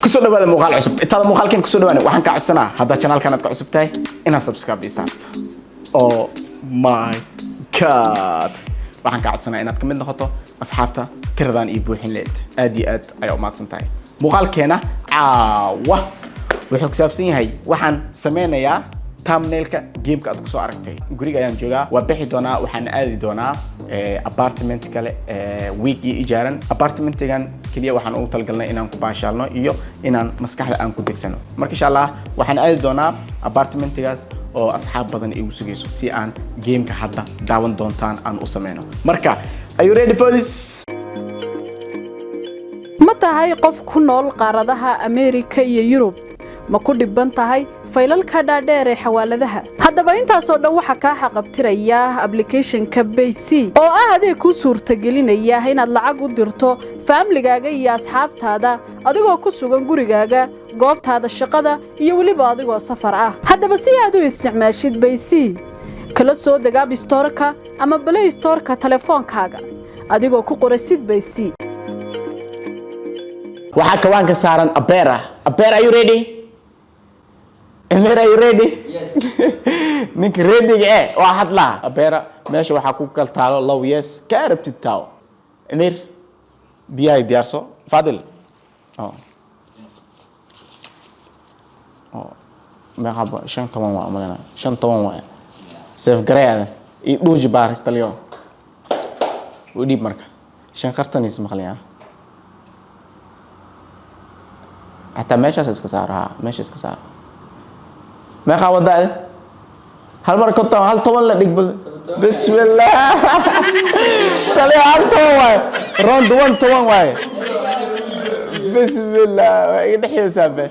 Kusoo dhawaada muuqaal cusub. Intaada muuqaalkan kusoo dhawaana, waxaan kaa codsanaa haddaa channelkan aad ka cusub tahay inaad subscribe ii saarto. Oh my God, waxaan kaa codsanaa inaad ka mid noqoto asxaabta tiradaan ii buuxin leed. Aad iyo aad ayaa u mahadsan tahay. Muuqaalkeena caawa wuxuu ku saabsan yahay, waxaan sameynayaa thumbnailka gameka aad kusoo aragtay. Guriga ayaan joogaa, waa bixi doonaa, waxaan aadi doonaa apartment kale, week iyo ijaaran. Apartmentigan keliya waxaan ugu talagalnay inaan ku baashaalno iyo inaan maskaxda aan ku degsano. Marka insha Allah waxaan aadi doonaa apartmentigaas oo asxaab badan igu sugayso si aan gameka hadda daawan doontaan aan u sameyno. Marka, are you ready for this? Ma tahay qof ku nool qaaradaha Ameerika iyo Yurub? Ma ku dhibban tahay faylalka dhaadheer ee xawaaladaha? Haddaba intaasoo dhan waxaa kaa xaqabtiraya applicationka Bayc, oo ah adeeg kuu suurtagelinaya inaad lacag u dirto faamligaaga iyo asxaabtaada adigoo ku sugan gurigaaga, goobtaada shaqada iyo weliba adigoo safar ah. Haddaba si aad u isticmaashid Bayc, kala soo deg App Storeka ama Play Storeka telefoonkaaga adigoo ku qorasid Bayc. Waxaa kawaanka saaran Abera. Abera, are you ready? Emir, are you ready? Yes. Ninka readyga eh waa hadlaa. Abera, meesha waxaa ku kal taalo low yes ka rabtid taawo. Emir, biyahay diyaarso. Fadil, oh oh, meeqa 15 waa umalena, 15 waa safe garay adan iyo dhuuji baaris taliyo u dhiib. Marka shan qartanis maqliyaa xataa meeshaas iska saar. Ha, meesha iska saar. Meeqaa wadaa? Hal mar 50, hal toban la dhig bal. Bismillah, taliya, hal toban waaye. Round one toban waaye. Bismillah, waa iga dhexeysaa be.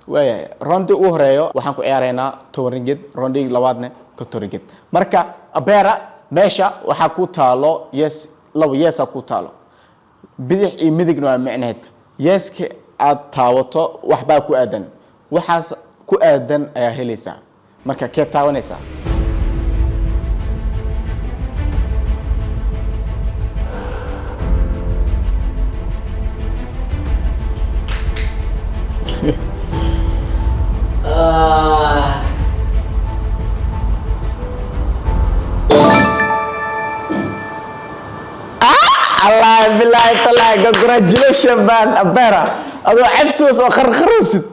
Waayahay, roundii ugu horeeyo waxaan ku ciyaaraynaa 10 ringgit, roundii labaadna 50 ringgit. Marka Abera, meesha waxaa ku taalo yes, laba yesaa ku taalo, bidix iyo midigna waa micneheed. Yeska aad taabato waxbaa ku aadan, waxaas ku aadan ayaa helaysaa. Marka kee taabanaysaa? Ah. Allah bilahi talaahi, congratulation man. Abera, adoo cabsiwas oo qarqaraysid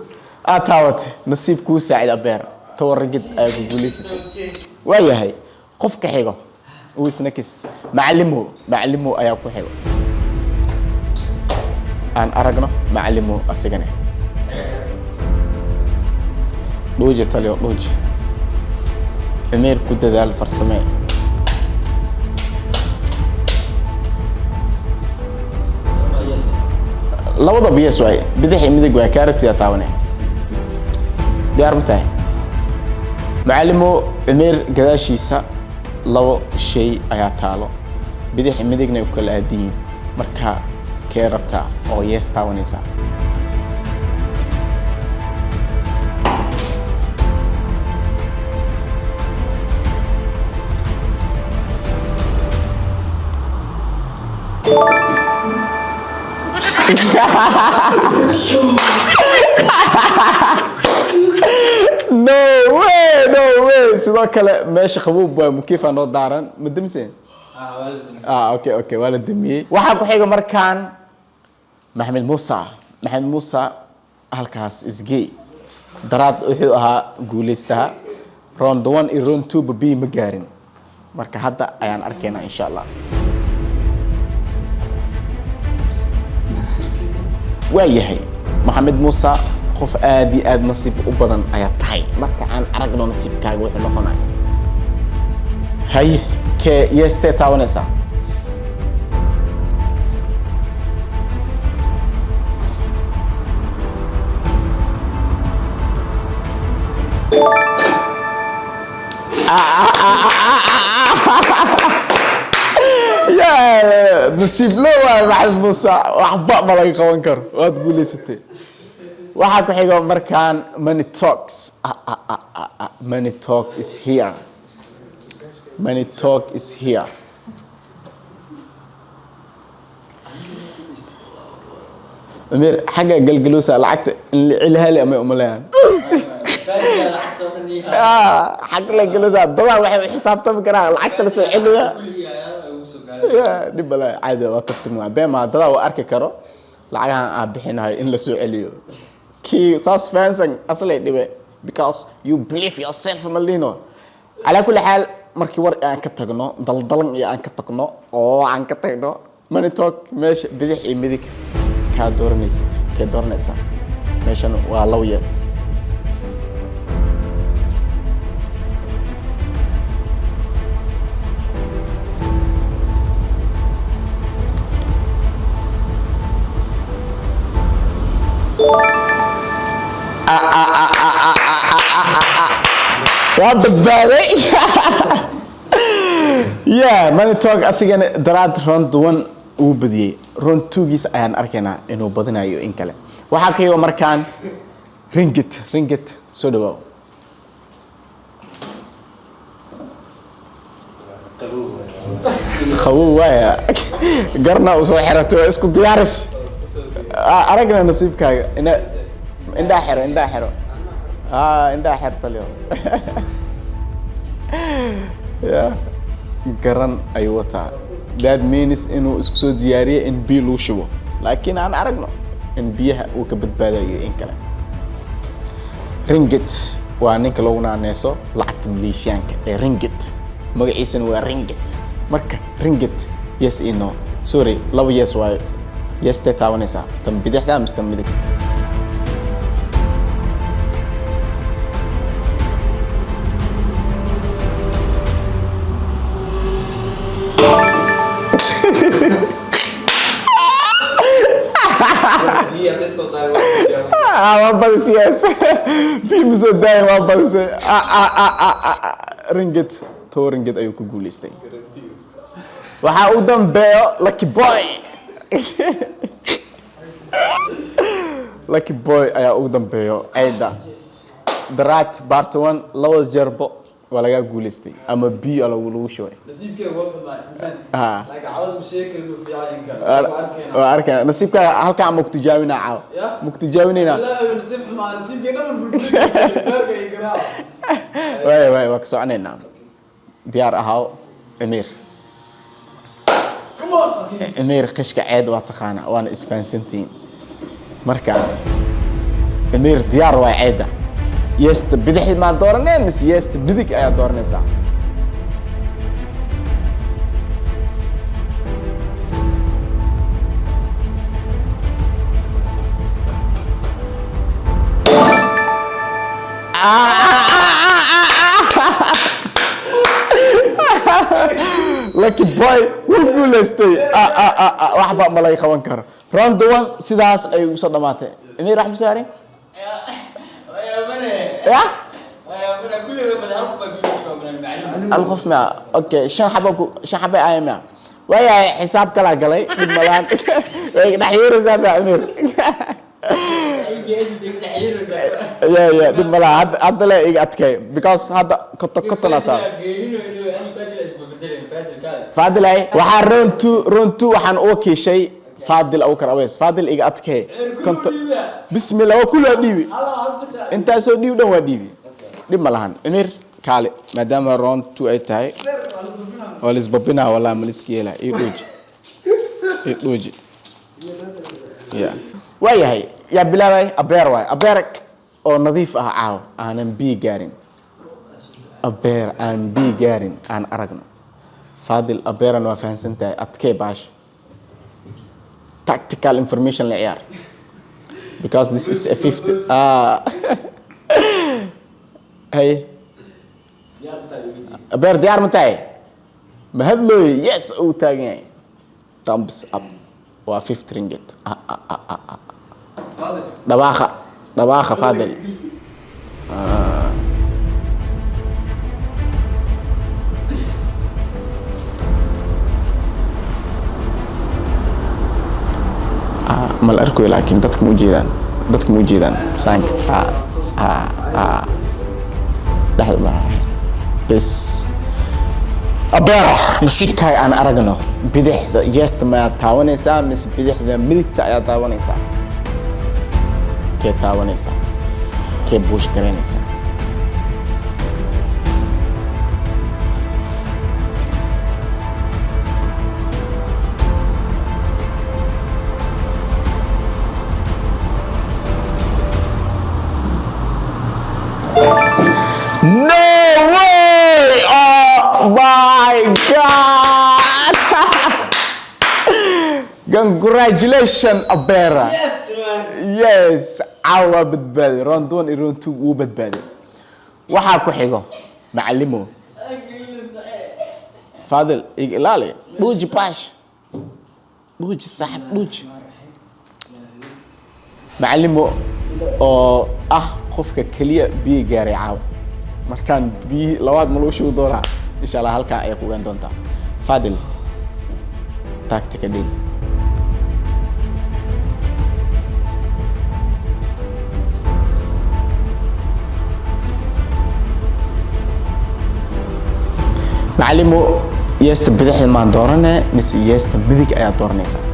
aad taabatay, nasiib kuu saacid. Abera, 10 ringgit ayaa ku guulaysatay. Waayahay, qofka xigo uu isna kis macalimo, macalimo ayaa ku xigo. Aan aragno macalimo asigane. Dhuuji taliyo, dhuuji. Cumeer, ku dadaal farsamee. Labadaba yes waaye, bidix iyo midig waay. Kaa rabtida taabanaya. Diyaar ma tahay, macalimo? Cumeer gadaashiisa labo shay ayaa taalo, bidix iyo midigna ay ku kala aadan yihiin. Marka kee rabtaa oo yes taabanaysaa? No way, no way. Sidoo kale meesha qaboob waa, mukiifa noo daaran. Ma demiseen? Ah, okay, waa la damiyey. Waxaa ku xiga markaan Maxamed Muusa. Maxamed Muusa halkaas isgey. Daraad wuxuu ahaa guuleystaha round one iyo round two ba b ma gaarin. Marka hadda ayaan arkaynaa insha Allah. Waa yahay, Maxamed Muusa, qof aad iyo aad nasiib u badan ayaa tahay. Marka aan aragno nasiibkaaga wuxuu noqonaya. Haye, kee yeestee taabanaysaa? Ya nasiib loo waayo. Maxamed Muuse, waxba ma laga qaban karo, waad guulaysatay. Waxaa ku xigo markaan money talks. Ah, ah, ah, ah, ah. Money talk is here, money talk is here. Umir xagga galgaluusa lacagta in la celihali ama umaleeyaan. Xag la galuusa dadaa waxay u xisaabtami karaan lacagta la soo celiya. Ya, dhib bala, caadi waa kaftan, waa been ma dadaa uu arki karo lacagahan aan bixinayo in la soo celiyo. Kii saas fahansan aslay dhibe, because you believe yourself malino. Calaa kulli xaal, markii war aan ka tagno, daldalan iyo aan ka tagno oo aan ka tagno money talk, meesha bidix iyo midig kaa dooranaysid, kee dooranaysaa? Meeshan waa low. Yes. Waa badbaaday. Yeah, money talk asigana daraad round one uu badiyey, round two-giis ayaan arkaynaa inuu badinayo in kale. Waxaa ka yigo markaan Ringit. Ringit, soo dhawaaw. Qabow waaya, garna u soo xiratay, waa isku diyaaris. Aragna nasiibkaaga. Ina indhaa xiro, indhaa xiro. Indhaa xir taliyo. Ya, garan ayuu wataa. That means inuu isku soo diyaariyey in biyo lagu shubo, laakiin aan aragno in biyaha uu ka badbaadayo in kale. Ringit waa ninka lagu naaneyso lacagta maleeshiyaanka ee ringit, magaciisana waa Ringit. Marka Ringit, yes iyo no? Sorry, laba yes waayo. Yestee taabanaysaa, tan bidixda mise tan midigta? Waa badisay. Yes, biyo ma soo daayin, waa badisay. Ringit, 10 ringgit ayuu ku guuleystay. Waxaa u dambeeyo Lucky Boy. Lucky Boy ayaa ugu dambeeyo. Ceyda daraat part one labada jeerbo waa lagaa guuleystay ama biyo lagu shubay. Nasiibkeyga waa xumaa. Laakiin caws ma sheegi karin inuu fiican yahay kan. Waa Waa arkayna. Arkayna nasiibkaaga halkaa. Ma kutijaabinaa caawa? Ya. Ma kutijaabinaynaa? Wallaahi nasiib xumaa, nasiibkeyga dhan bulbulay. Beerka iyo garaac. Waay waay, waa ka soconaynaa. Diyaar ahaaw, Cimiir. Come on. Okay. Cimiir, qishka ceed waa taqaanaa, waana isfahansantihiin. Marka Cimiir diyaar waay. Ceedda yeesta bidixi maa dooranee mise yeesta midig ayaa dooranaysaa? Lucky Boy wuu guuleystay. Waxba ma laga qaban karo. Round one sidaas ayay ugu soo dhamaatay. Cimiir, wax musaarin ya hal qof mia? Okay, shan xaba ku shan xaba aaya mia? Waayahay, xisaab kalaa galay, dhib malaan. Way dhex yeeraysaa mia, Cimiir? Ya, dhib malaha. Hadda le iga adkay, because hadda koto koton ataa Faadil ay. Waxaa round two waxaan u wakiishay Faadil Abukar Aweys. Faadil, iga adkay konto. Bismillah, waa kulli waa dhiibi, intaasoo dhiib dhan waa dhiibi, dhib ma lahan. Cimir, kaale, maadaama round two ay tahay waa lisbabinaa. Wallahi ma liska yeelaa. Ii dhooji, ii dhooji. Ya, waayahay, yaa bilaabay? Abeer waay, abeer oo nadiif ah caaw, aanan biyo gaarin. Abeer aan biyo gaarin aan aragno. Faadil, abeeran waa fahansan tahay. Adkee baasha, tactical information la ciyaar, because this is a 50. Hey abeer, diyaar ma tahay? Ma hadlooye? Yes, uu taagan yahay. Thumbs up. Waa 50 ringgit. Ah. Dhawaaqa, dhawaaqa, Faadil. Ma la arkayo, laakiin dadka ma ujeedaan, dadka ma ujeedaan saanka. Dhexda ma bes. Abeer, nasiibkaaga aan aragno. Bidixda yeesta mayaad taabanaysaa mise bidixda midigta ayaad taabanaysaa? Kee taabanaysaa? Kee push garaynaysaa? No way! Oh my God! Congratulations, Abera. Yes, man. Yes, caawa badbaaday. Round one iyo round two wuu badbaaday. Waxaa ku xigo macalimo. Fadil, iga ilaali. Dhuuji bash. Dhuuji saaxib, dhuuji. Macalimo oo ah qofka keliya biyo gaaray caawa. Markaan biyo labaad ma lagu shubi doonaa? Insha Allah halkaa ayay ku ogaan doontaa. Fadil, tactica deal. Macalimo, yeesta bidixda maan dooranee mise yeesta midig ayaa dooranaysaa?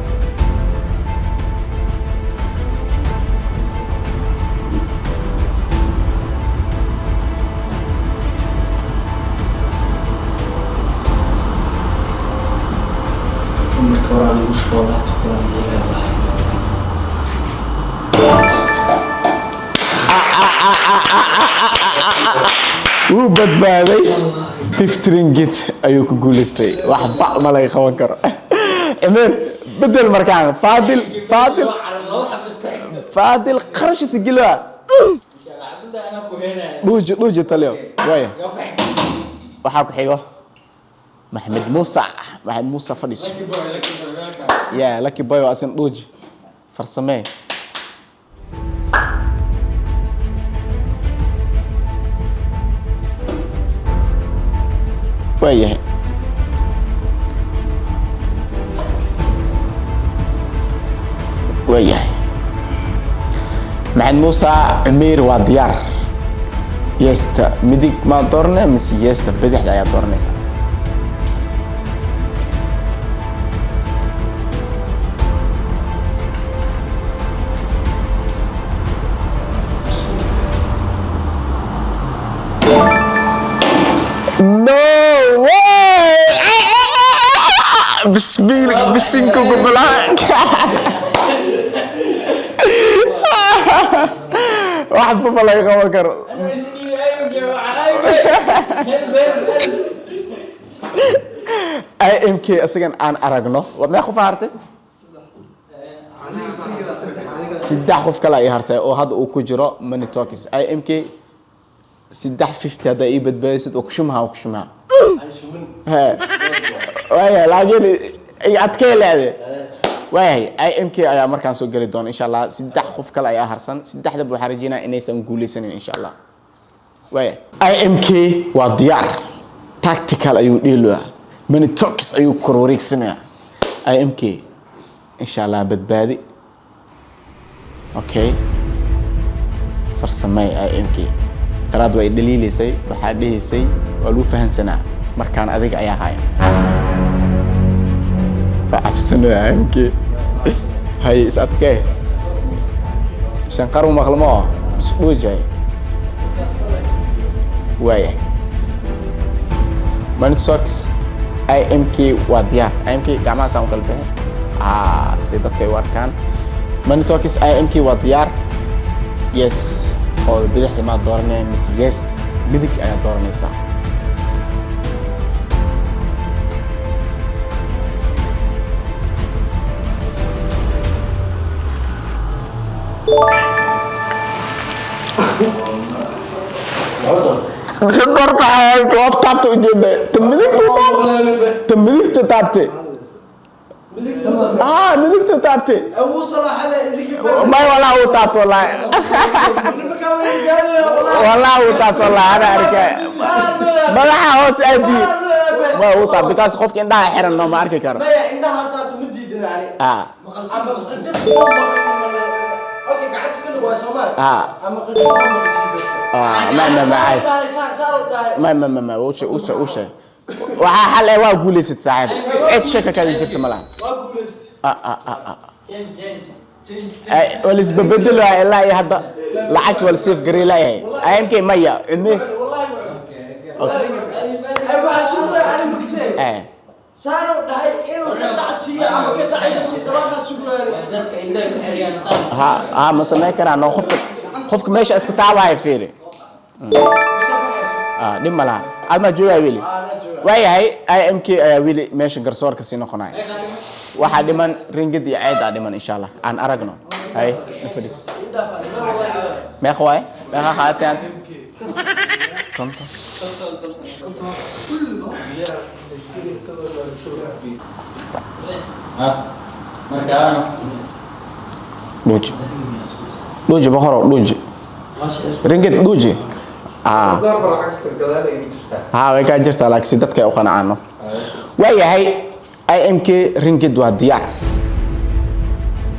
Marka hore aan ugu shubo lahaa tukalaan yeelaa. Wuu badbaaday. 50 ringgit ayuu ku guuleystay. Waxba ma laga qaban karo. Cimeer, bedel markaan. Faadil, Faadil, Faadil, qarashiisa gilwa. Dhuuji, dhuuji, taliyo. Waaya, waxaa ku xigo Maxamed Muuse. Maxamed Muuse, fadhiiso. Yeah, lucky boy waa asin. Dhuuji, farsamee. Waayahay, waayahay. Maxamed Muuse Cumeer waa diyaar. Yeesta midig maa dooranaya mise yeesta bidixda ayaa dooranaysaa? No way! Bismillah, bisinka gobolaha. Waxba ma laga qaban karo. IMK isagan aan aragno. Waa meeqa qof hartay? Saddex qof kale ay hartay oo hadda uu ku jiro Money Talks. IMK, 350 haddaa ii badbaadisid oo kushumaha, oo kushumaha. He. Waayahay, laakiin adkee leede. Waayahay, IMK ayaa markaan soo geli doona insha Allah. Saddex qof kale ayaa harsan. Saddexdaba waxaan rajeynaya inaysan guuleysanin insha Allah. Waayahay, IMK waa diyaar. Tactical ayuu dheeloyaa. Money Talks ayuu kor wareegsanayaa. IMK, insha Allah badbaadi. Okay, farsamey IMK. Taraad waa i dhaliilaysay, waxaa dhehaysay waa lagu fahansanaa. Markaan adiga ayaa haya. Waa cabsanaya IMK. Hay, is adkee. Shanqar maqlamo isdhuujay. Waayahay, Money Talks, IMK waa diyaar. IMK, gacmahaasaan u kala bixin si dadka ay u arkaan. Money Talks, IMK waa diyaar. Yes, oo bidixda maa dooranaya mise yes midig ayaa dooranaysaa? Doorta waad taabta, ujeeda ta midigta taabte, ta midigta taabte. Midigta taabte. May, walaa uu taabto, wallahi, walaa uu taabto, wallahi ana arkay madaxa hoos aadi. Ma uu taab because qofka indhaha xiran no ma arki karo. Maya, indhaha taabto ma diidin ani. Ama qajarta, okay, gacanta kana waa Soomaali. Ama qajarta ma maqasii dadka. Ma ma ma caadi. Tahay saar saar u tahay. Ma ma ma ma uu sheeg, uu sheeg, uu sheeg. Waxaa xal eh, waa guuleysad saaxiib. Cid shaka kaaga jirta ma laha. Waa guulaystay. Ah ah ah ah. Change, change. Ay, waa la isbabedelayaa ilaa iyo hadda lacagta waa la safe garey laayahay. IMK maya cilmi. Wallahi ay waxa sugaya ani makasee. Saanu dhahay inuu ka dhacsiiyo ama ka dhacay dhawaaqaa sugaya. Dadka indhaha ku xiriyaan saan. Ha ha, ma samayn karaan oo qofka meesha iska taabaya fiiri. Ah, dhib ma laha, aad maa joogaa weli. Waayahay, IMK ayaa weli meesha garsoorka sii noqonaya. Waxaa dhiman ringid iyo ceed aa dhiman, insha Allah aan aragno. Hay, na fadhiis. Meeqa waaye? Meeqa qaadatay aad? 50. Marka ano. Dhuuji, dhuuji boqorow, dhuuji ringid, dhuuji. Ah, ha, way kaa jirtaa, laakiin si dadka ay u qanacaano. Waayahay, IMK ringid waa diyaar,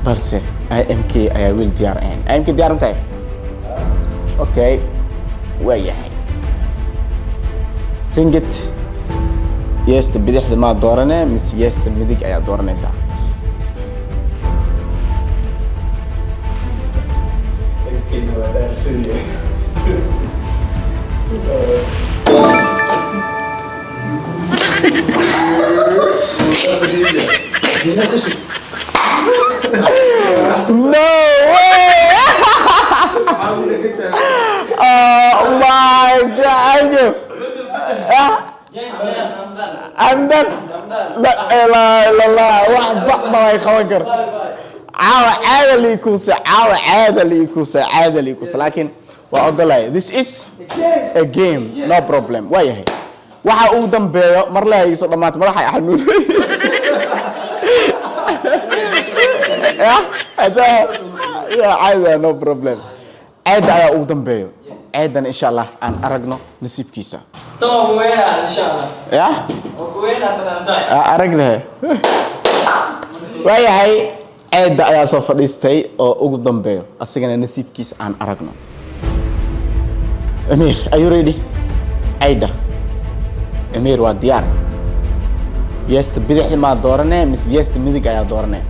balse IMK ayaa wiil diyaar ahayn. IMK diyaar ma tahay? Okay, waayahay, ringid yeesta bidixda maa doorane mise yeesta midig ayaa dooranaysaa? No way! Oh my God! Ah, I'm done. La ilaha illallah, wax ba ma way qaban karo. Caawa caada lii kuusay, caawa caada lii kuusay, caada lii kuusay, laakiin waa ogolaya. This is a game, no problem. Waa yahay, waxa ugu dambeeyo mar leha iisoo dhamaatay madaxa ay xanuunay. Ya hada ya caada, no problem. Ceedda ayaa ugu dambeeyo, ceeddana insha Allah aan aragno nasiibkiisa. Tan waa kuweynaa insha Allah. Ya. Waa kuweynaa tan asaay. Aragnahe. Waayahay, ceedda ayaa soo fadhiistay oo ugu dambeeyo, asigana nasiibkiisa aan aragno. Amir, are you ready? Ceydda Amir waa diyaar. Yeesta bidixda maa dooranee mise yeesta midig ayaa dooranee?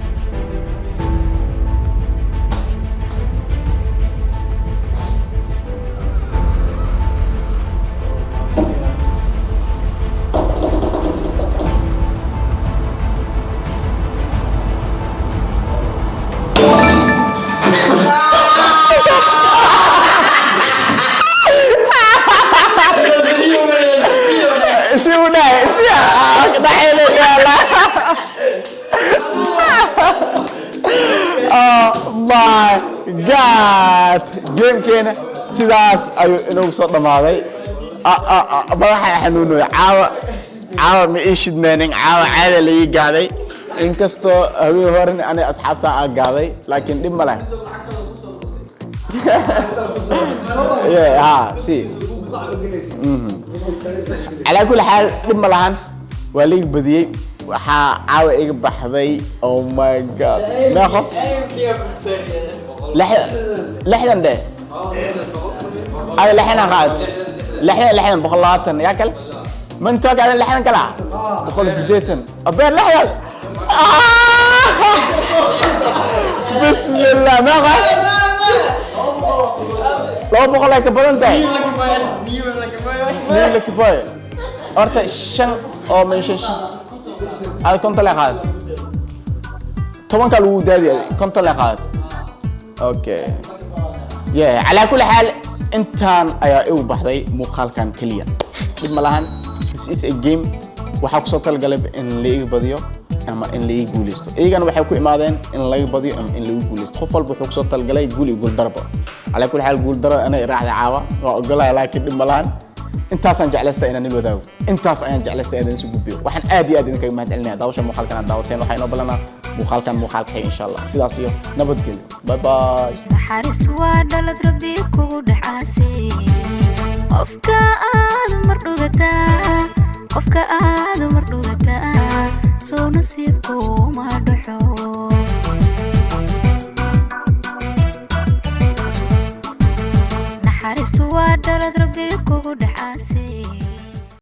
Si u dhahay si dhaxayna yaala. Oh my God, gamekeena sidaas ayuu inoogu soo dhammaaday. Ah, ah, ah, madaxa xanuunoy caawa. Caawa ma ii shidmeenin, caawa caada la ii gaaday, inkastoo haween horen anay asxaabta aa gaaday, laakiin dhib ma leh. Yeah, ha si calaa kulli xaal dhib ma lahan, waa la iga badiyey. Waxaa caawa iga baxday, oh my God, meeqo? 60 dheh ada, 60 qaad, 60, 60, 120 yaa kale man toog ada, 60 kala, 180 abeer, 60. Bismillah, meeqa? 200 ay ka badan tahay. New lucky boy. Horta shan oo meesha shan ada, 50 lay qaadat, tobankaa lagu daadi, 50 lay qaadat. Okay, yeah, calaa kulli xaal intaan ayaa igu baxday muuqaalkan keliya. Dhib ma lahan, this is a game. Waxaa kusoo talagalay in la iga badiyo ama in la iga guuleysto, iyagana waxay ku imaadeen in laga badiyo ama in lagu guuleysto. Qof walba wuxuu kusoo talagalay guul iyo guul darbo. Calaa kulli xaal guul daro anay raacday caawa, waa ogolaya, laakiin dhib ma lahan. Intaasaan jeclaystay inaan il wadaago, intaas ayaan jeclaystay inaan isu gudbiyo. Waxaan aad iyo aad idinkaga mahad celinaya daawasha muuqaalkan aad daawateen. Waxaa inoo ballanaa muuqaalkan muuqaalka xiga insha Allah. Sidaas iyo nabadgelyo, bye bye. Naxariistu waa dhalad Rabbi kugu dhaxaasay. Qofka aad mar dhugataa, qofka aad mar dhugataa, soo nasiib.